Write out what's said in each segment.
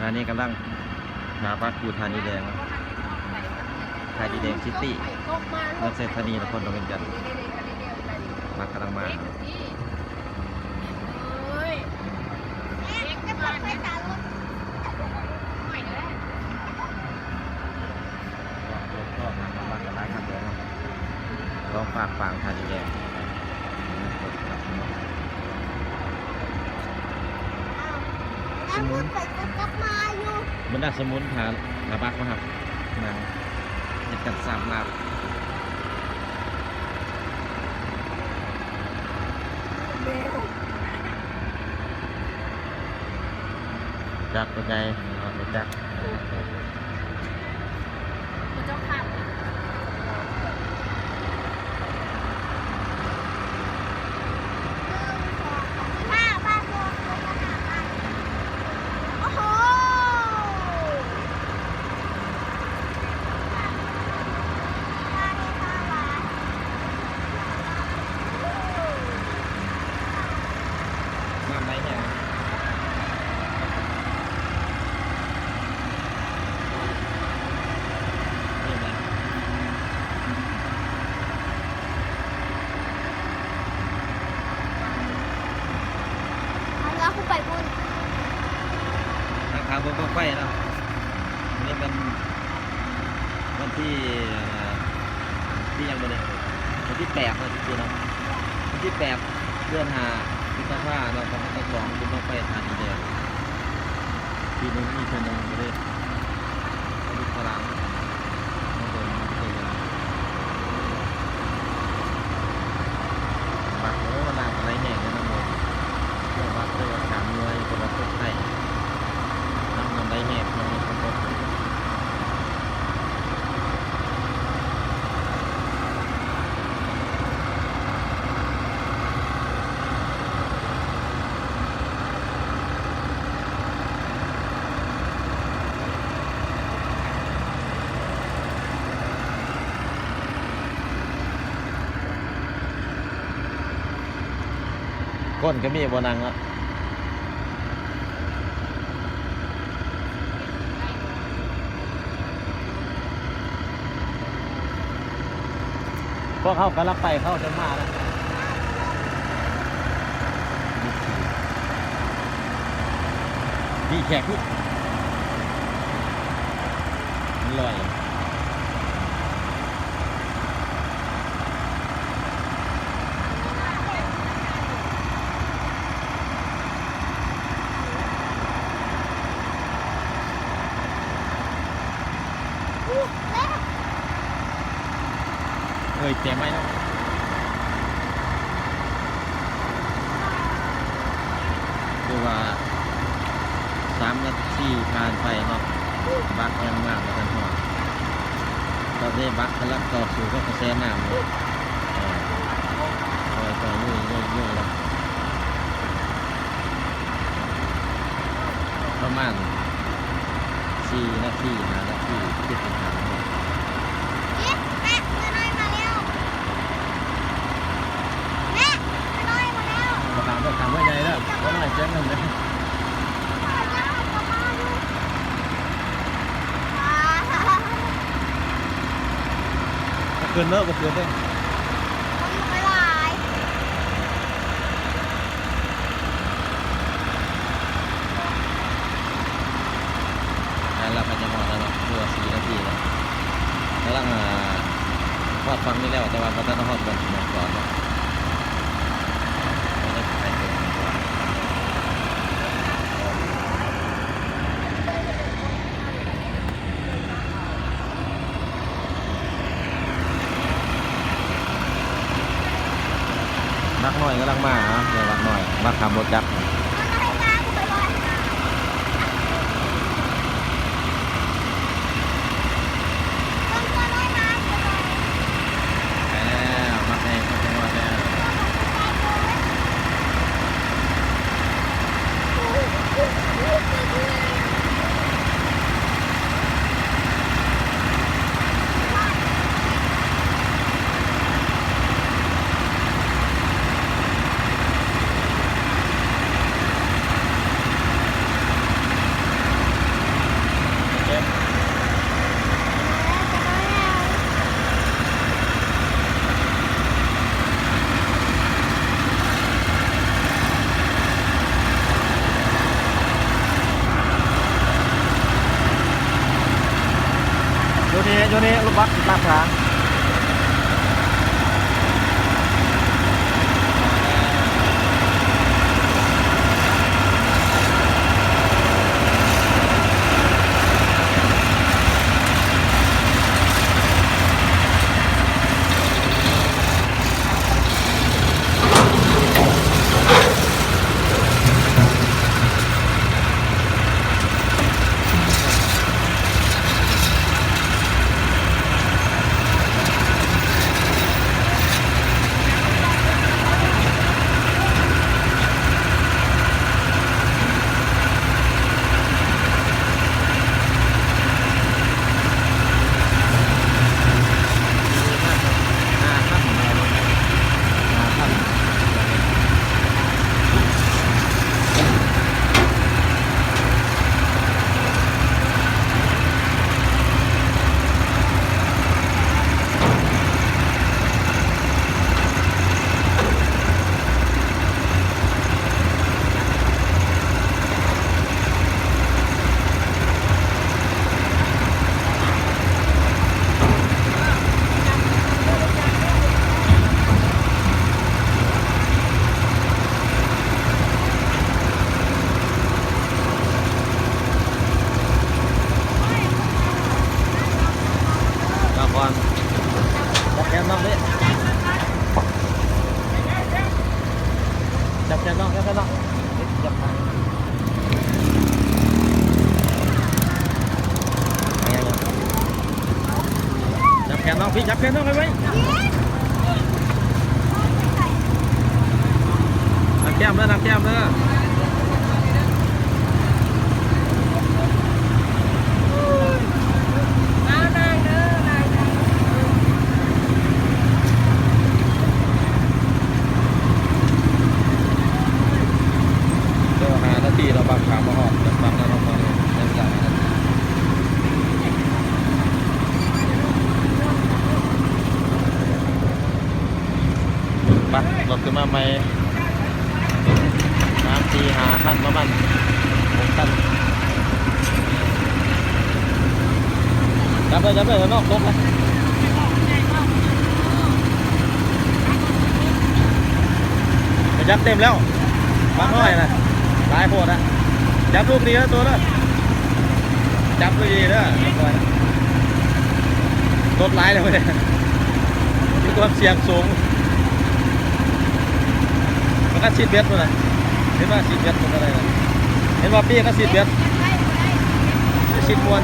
ອັນນີ້ກຳລັງຖ້າບັດຢູ່ທ່າດິນແດງເນາະ ທ່າດິນແດງຊິຕີ ເມືອງໄຊທານີ ນະຄອນຫຼວງວຽງຈັນ ບັດກຳລັງມາ. ລອງປາກປາງທ່າດິນແດງ ສະໝຸນ ໄປກັບມາຢູ່ ບັນດາສະໝຸນ ພາ ພາບັກມາຮັບ ນັ່ງເຮັດກັນສາມລາບ. ຈັກເປັນໃດ ບໍ່ຈັກ. ນ້ຳໄຫຼແຮງ ເອົາລະ ຄືໄປພຸ້ນ ທາງເບິ່ງບັ້ງໄຟເນາະ ນີ້ມັນ ວັນທີ ເອີ ທີຫຍັງມື້ນີ້ ວັນທີແປດເນາະ ເນາະ ວັນທີແປດ ເດືອນຫ້າ ພຶດສະພາເນາະ ສອງພັນຊາວສອງ ບຸນບັ້ງໄຟທ່າດິນແດງ ປີໜຶ່ງມີເທື່ອໜຶ່ງເດ້ ເອົາລູກເອົາຫຼານມາເບິ່ງ ມາເບິ່ງ ບັກ ໂອ້ ນ້ຳກະໄຫຼແຮງເດ້ນະໂມ ເຈົ້າບັກເລີຍວ່າຂ້າມເມືອຢູ່ ເພາະວ່າຕົກໄດ້ ນ້ຳ ນ້ຳໄຫຼແຮງ ນ້ຳ ນ້ຳຕົກ. ຄົນກໍມີບໍ່ນັ່ງເນາະ ພວກເຮົາກຳລັງໄປ ເຂົາຈະມາແລ້ວ ມີແຂກ ມັນລອຍ. ເອີຍ ແຈມໄວ້ເນາະ ຄືວ່າ ສາມນາທີຜ່ານໄປເນາະ ບັກຍັງມາບໍ່ທັນຮອດ ຕອນນີ້ບັກກຳລັງຕໍ່ສູ້ກັບກະແສນ້ຳຢູ່ ເອີ ຄ່ອຍໆ ເລື້ອຍໆ ເລື້ອຍໆ ເນາະ ປະມານສີ່ນາທີ ຫ້ານາທີ ເຈັດນາທີ ແມ່ ເຮືອນ້ອຍມາແລ້ວ ແມ່ ເຮືອນ້ອຍມາແລ້ວ ບໍ່ຂ້າມເດີ ຂ້າມເຮືອໃຫຍ່ເດີ ເຮືອນ້ອຍແຈ້ງນຳເດີ. ບໍ່ຂຶ້ນເດີ ບໍ່ຂຶ້ນເດີ ຄົນບໍ່ຄ່ອຍຫຼາຍ ແມ່ນລະ ໃກ້ຈະຮອດແລ້ວເນາະ ເຫຼືອສີ່ນາທີແລ້ວ ກຳລັງ ອ່າ ຮອດຝັ່ງນີ້ແລ້ວ ແຕ່ວ່າບໍ່ທັນຮອດບ່ອນ ບ່ອນຈອດເນາະ ກໍຍັງໃກ້ເຖິງ ບັກນ້ອຍກຳລັງມາ ເອີ ບັກນ້ອຍ ບັກຂັບລົດຈັກ. ໄປແລ້ວ ບັກໃຫຍ່ ບັກນ້ອຍແລ້ວ. ໂຕນີ້ລົດບັສຕາມທາງ. ລາກ່ອນ ຈັບແຂນນ້ອງເດ້ ຈັບແຂນນ້ອງ ຈັບແຂນນ້ອງ ຈັບຂາ ຈັບແຂນນ້ອງ ພີ່ ຈັບແຂນນ້ອງໄວ້ ໄວ້ ນາງແກ້ມເດີ ນາງແກ້ມເດີ. ເດີ ຫ້ານາທີເນາະ ບັກຂາມມາຮອດ ຈາກບັກແລ້ວເນາະ ໃຊ້ເວລາຫ້ານາທີ. ໄປ ລົດຂຶ້ນມາໃໝ່ ສາມ ສີ່ ຫ້າ ຄັນ ປະມານ ຫົກ ຄັນ. ຈັບເດີ ຈັບເດີ ນ້ອງຕົກນະ ໄປຈັບເຕັມແລ້ວ ບັກນ້ອຍນະ ຫຼາຍໂພດນະ. ຈັບລູກດີເດີ ໂຕເດີ. ຈັບດີໆເດີ ລົດຫຼາຍແລ້ວເວີ້ຍ ມີຄວາມສ່ຽງສູງ. ມັນກໍຊິດເບັດພຸ້ນນະ ເຫັນວ່າຊິດເບັດມັນກໍໄດ້ນະ ເຫັນວ່າປີ້ກໍຊິດເບັດ ຊິດມ່ວນ.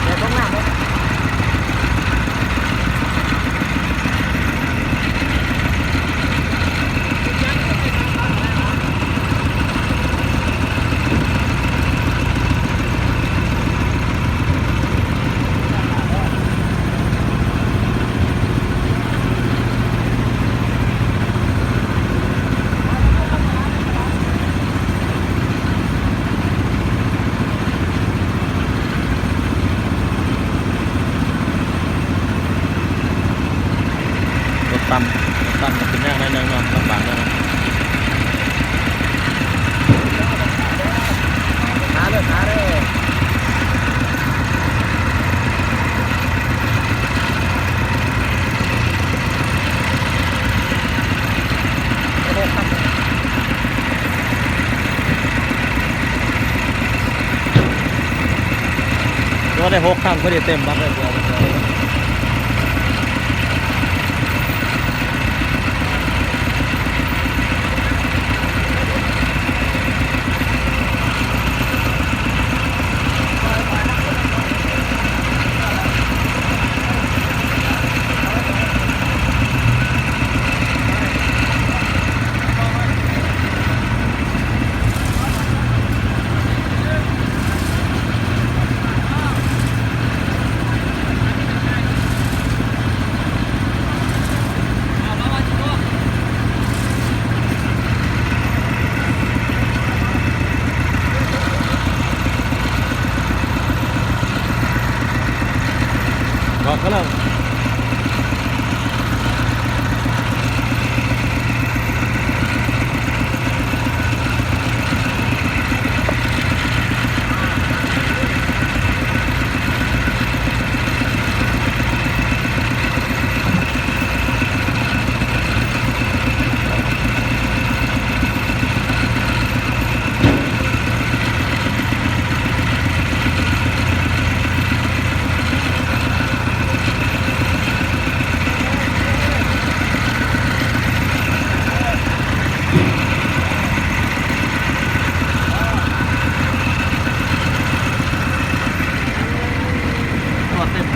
ລົດຕ່ຳ ລົດຕ່ຳກໍຂຶ້ນຍາກໜ້ອຍໜຶ່ງເນາະ ລຳບາກໜ້ອຍໜຶ່ງ. ກໍໄດ້ຫົກຄັນ ພໍດີເຕັມບັກເລີຍ. ອັນນີ້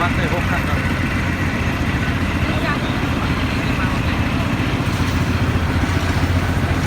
ປັກໄດ້ຫົກຄັນເນາະ.